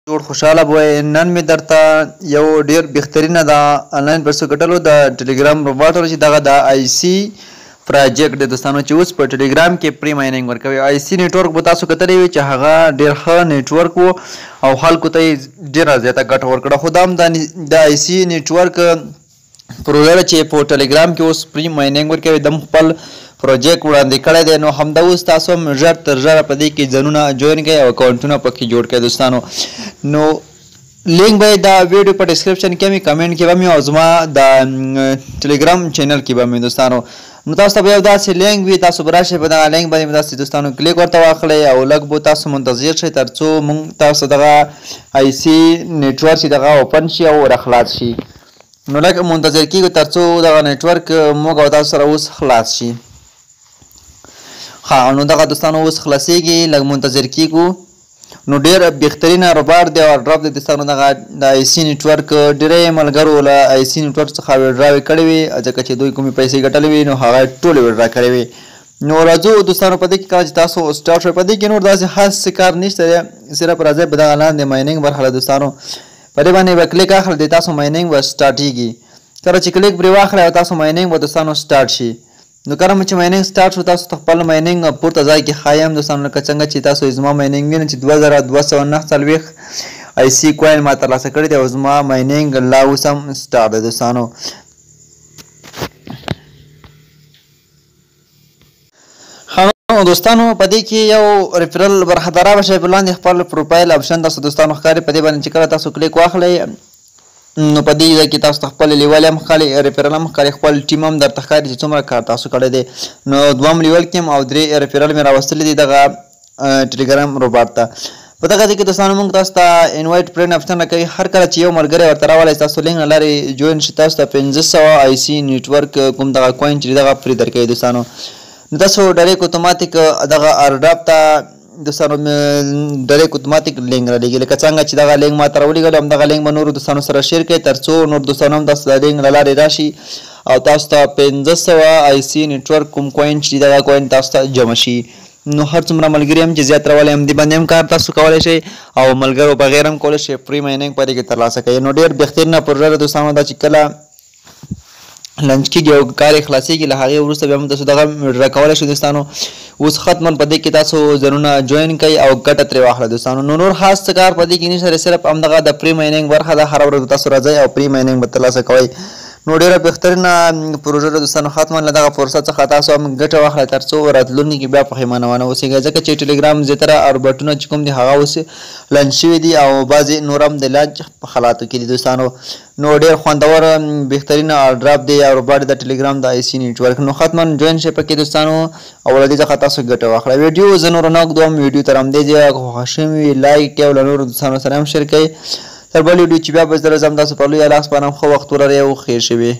جوړ خوشاله بوئ. نن مې درته یو ډیر بهترینه د انلاین پیسو ګټلو د ټلګرام روباټ چې دغه د آی سی پروجیکټ د دوستانو چې اوس په ټلګرام کې پری مایننګ ورکوي. آی سی نیټورک به تاسو کتلی وي چې هغه ډیر ښه نیټورک وو او خلکو ته یې ډیره زیاته ګټه ورکړه. خو دا هم د آی سی نیټورک پروژه ده چې په ټلګرام کې اوس پری مایننګ ورکوي، دم خپل پروجیکټ وړاندې کړی دی. نو همدا اوس تاسو هم ژر تر ژره په دې کې ځانونه جوین کړئ او اکاونټونه پکې جوړ کړئ دوستانو. نو لینک به د ویډیو په ډیسکرپشن کې مې، کمنټ کې به مې او زما د ټلګرام چینل کې به مې دوستانو. نو تاسو ته به یو داسې لینک وي، تاسو به راشئ په دغه لینک باندې تاسو دوستانو کلیک ورته واخلئ او لږ به تاسو منتظر شئ ترڅو مونږ تاسو دغه آی سی نیټورک چې دغه اوپن شي او راخلاص شي. نو لږ منتظر کیږو ترڅو دغه نیټورک موږ او تاسو سره اوس خلاص شي. ښه، نو دغه دوستانو اوس خلاصیږي، لږ منتظر کیږو. نو ډیر بهترینه روباټ دی او ډراپ دی دوستانو. دغه د آی سی نیټورک ډېری ملګرو له آی سی نیټورک څخه ویډراوې کړې وې، ځکه چې دوی کومې پیسې ګټلې وې نو هغه ټولې ویډرا کړې وې. نو راځو دوستانو په دې کې کله چې تاسو سټارټ شوئ په دې کې نور داسې خاص څه کار نشته دی، صرف راځئ په دغه لاندې مایننګ برخه ده دوستانو، په دې باندې به کلیک اخلئ، د تاسو مایننګ به سټارټیږي. کله چې کلیک پرې واخلئ او تاسو مایننګ به دوستانو سټارټ شي. نو کله مو چې مایننګ سټارټ شو تاسو ته خپل مایننګ پورته ځای کې ښایم دوستانو. لکه څنګه چې تاسو زما مایننګ وینئ چې 2249 آی سی کوین ما ترلاسه کړی دی او زما مایننګ لا اوس هم سټارټ دی دوستانو. دوستانو په دې کې یو ریفرل برخه ده، راشئ په لاندې خپل پروفایل اپشن تاسو دوستانو ښکاري، په دې باندې چې کله تاسو کلیک واخلئ نو په دې ځای کې تاسو ته خپل لیول هم ښکاري، ریفرل هم ښکاري، خپل ټیم هم درته ښکاري چې څومره کار تاسو کړی دی. نو دوم لیول کې او درې ریفرل مې راوستلي دي دغه ټلګرام روباټ ته. په دغه ځای کې دوستانو موږ تاسو ته انوایټ فرند اپشن راکوي، هر کله چې یو ملګری ورته راولئ تاسو لینک له لارې جوین شي تاسو ته 500 آی سی نیټورک کوم دغه کوین چې دغه فري درکوي دوستانو. نو تاسو ډایرکټ اتوماتیک دغه ارډاپ ته دوستانو ډایرکټ اتوماتیک لینک را لېږي. لکه څنګه چې دغه لینک ما ته راولېږلو همدغه لینک به نورو دوستانو سره شیر کړئ ترڅو نور دوستانو هم تاسو د لینک له لارې راشي او تاسو ته 500 آی سی نیټورک کوم کوین چې دغه کوین تاسو ته جمع شي. نو هر څومره ملګري هم چې زیات راولئ هم دې باندې هم کار تاسو کولی شئ او ملګرو بغیر هم کولی شئ فري مایننګ په دې کې ترلاسه کړئ. نو ډېر بهترینه پروژه ده دوستانو دا چې کله لنچ کېږي او کار یې خلاصېږي له هغې وروسته بیا هم تاسو دغه ویډرا کولی شئ دوستانو. اوس ختما په دې کې تاسو ځانونه جوین کړئ او ګټه ترې واخلئ دوستانو. نو نور خاص څه کار په دې کې نشته، صرف همدغه د پری مایننګ برخه ده. هره ورځ تاسو راځئ او پری مایننګ به ترلاسه کوئ. نو ډېره بهترینه پروژه ده دوستانو. ختما له دغه فرصت څخه تاسو هم ګټه واخلئ ترڅو راتلونکي کې بیا پښېمانه ونه اوسېږئ، ځکه چې ټلګرام زیاتره اربټونه چې کوم دي هغه اوس لانچ شوي دي او بعضې نور هم د لانچ په حالاتو کې دي دوستانو. نو ډېر خوندور بهترینه ډراپ دی او روباټ د ټلګرام د آی سی نیټورک. نو ختما جوین شئ پکې دوستانو او له دې څخه تاسو ګټه واخلئ. ویډیو زه نور نه اوږدوم، ویډیو تر همدې ځایه که خوښه شوې وي لایک کړئ او له نورو دوستانو سره هم شیر کړئ. تر بلې ویډیو چې بیا به زه راځم تاسو په لوی الله سپارم. ښه وخت ولرئ او خیر شوي.